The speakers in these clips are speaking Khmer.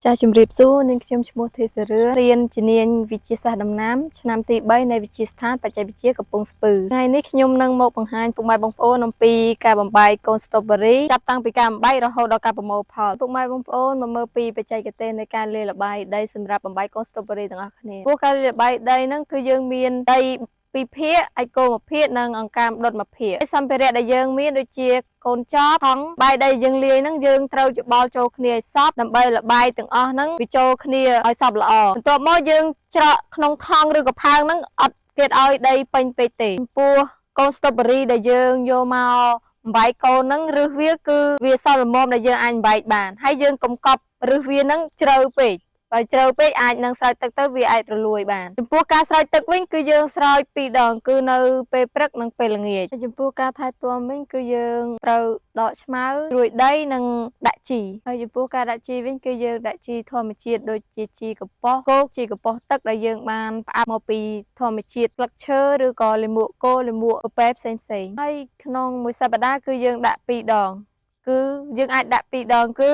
ចាសជំរាបសួរនាងខ្ញុំឈ្មោះធីសរឿរៀនជំនាញវិទ្យាសាស្ត្រដំណាំឆ្នាំទី3នៃវិទ្យាស្ថានបច្ចេកវិទ្យាកំពង់ស្ពឺថ្ងៃនេះខ្ញុំនឹងមកបង្ហាញពុកម៉ែបងប្អូនអំពីការបំបែកកូនស្ទ្រូប៊េរីចាប់តាំងពីការបំបែករហូតដល់ការប្រមូលផលពុកម៉ែបងប្អូនមកមើលពីបច្ចេកទេសនៃការលាយល្បាយដីសម្រាប់បំបែកកូនស្ទ្រូប៊េរីទាំងអស់គ្នាព្រោះការលាយល្បាយដីហ្នឹងគឺយើងមានដីពីរភាគអាចគោមួយភាគនិងអង្កាមដុតមួយភាគសម្ភារៈដែលយើងមានដូចជាកូនចបថង់បាយដីយើងលាយហ្នឹងយើងត្រូវច្បល់ចូលគ្នាឲ្យសព្វដើម្បីល្បាយទាំងអស់ហ្នឹងវាចូលគ្នាឲ្យសព្វល្អបន្ទាប់មកយើងច្រកក្នុងថង់ឬក៏ផើងហ្នឹងអត់គេឲ្យដីពេញពេកទេចំពោះកូនស្ទ្រូប៊េរីដែលយើងយកមកបំបែកកូនហ្នឹងរឹសវាគឺវាសល់ល្មមដែលយើងអាចបំបែកបានហើយយើងកុំកប់រឹសវាហ្នឹងជ្រៅពេកបើជ្រៅពេកអាចនឹងស្រោចទឹកទៅវាអាចរលួយបានចំពោះការស្រោចទឹកវិញគឺយើងស្រោចពីរដងគឺនៅពេលព្រឹកនិងពេលល្ងាចហើយចំពោះការថែទាំវិញគឺយើងត្រូវដកឆ្មៅរួយដីនិងដាក់ជីហើយចំពោះការដាក់ជីវិញគឺយើងដាក់ជីធម្មជាតិដូចជាជីកប៉ុសគោកជីកប៉ុសទឹកដែលយើងបានផ្អាប់មកពីធម្មជាតិស្លឹកឈើឬក៏លាមកគោលាមកពពែផ្សេងផ្សេងៗហើយក្នុងមួយសប្តាហ៍គឺយើងដាក់ពីរដងគឺយើងអាចដាក់ពីរដងគឺ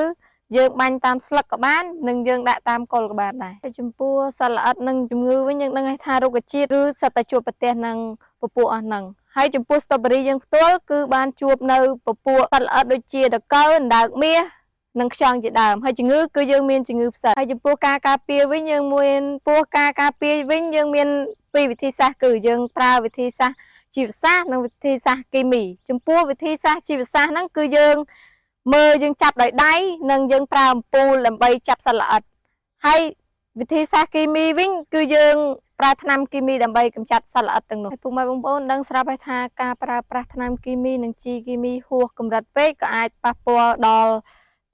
យើងបាញ់តាមស្លឹកក៏បាននិងយើងដាក់តាមគល់ក៏បានដែរហើយចំពោះសត្វល្អិតនិងជំងឺវិញយើងដឹងហើយថារុក្ខជាតិគឺសុទ្ធតែជួបប្រទះនឹងពពួកអស់ហ្នឹងហើយចំពោះស្ទ្រូប៊េរីយើងផ្ទាល់គឺបានជួបនៅពពួកសត្វល្អិតដូចជាដង្កូវអណ្ដើកមាសនិងខ្យងជាដើមហើយជំងឺគឺយើងមានជំងឺផ្សិតហើយចំពោះការការពារវិញយើងមានពោះការការពារវិញយើងមានពីរវិធីសាស្ត្រគឺយើងប្រើវិធីសាស្ត្រជីវសាស្ត្រនិងវិធីសាស្ត្រគីមីចំពោះវិធីសាស្ត្រជីវសាស្ត្រហ្នឹងគឺយើង មើលយើងចាប់ដោយដៃនិងយើងប្រើអំពូលដើម្បីចាប់សត្វល្អិតហើយវិធីសាស្ត្រគីមីវិញគឺយើងប្រើថ្នាំគីមីដើម្បីកម្ចាត់សត្វល្អិតទាំងនោះហើយពុកម៉ែបងប្អូនដឹងស្រាប់ហើយថាការប្រើប្រាស់ថ្នាំគីមីនិងជីគីមីហួសកម្រិតពេកក៏អាចប៉ះពាល់ដល់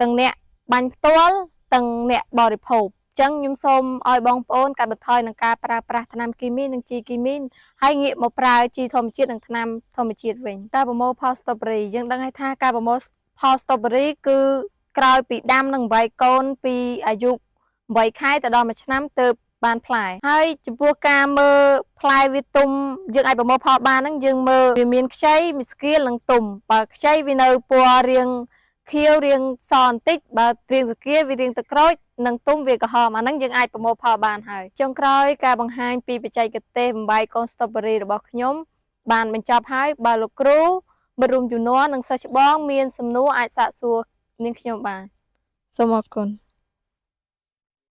ទាំងអ្នកបាញ់ផ្ទាល់ទាំងអ្នកបរិភោគអញ្ចឹងខ្ញុំសូមឲ្យបងប្អូនកាត់បន្ថយនឹងការប្រើប្រាស់ថ្នាំគីមីនិងជីគីមីហើយងាកមកប្រើជីធម្មជាតិនិងថ្នាំធម្មជាតិវិញការប្រមូលផលស្ទ្រូប៊េរីយើងដឹងហើយថាការប្រមូល ផលស្ទ្រូប៊េរីគឺក្រោយពីដាំនិងបំបែកកូនពីអាយុ8ខែទៅដល់1ឆ្នាំទើបបានផ្លែហើយចំពោះការមើលផ្លែវាទុំយើងអាចប្រមូលផលបានហ្នឹងយើងមើលវាមានខ្ចីមានស្គៀលនិងទុំបើខ្ចីវានៅពណ៌រាងខៀវរាងសបន្តិចបើរាងស្គៀលវារាងទឹកក្រូចនិងទុំវាក្រហមអាហ្នឹងយើងអាចប្រមូលផលបានហើយចុងក្រោយការបង្ហាញពីបច្ចេកទេសបំបែកកូនស្ទ្រូប៊េរីរបស់ខ្ញុំបានបញ្ចប់ហើយបើលោកគ្រូ មិត្តរួមជំនាន់និងសិស្សច្បងមានសំណួរអាចសាកសួរនាងខ្ញុំបានសូមអរគុណ។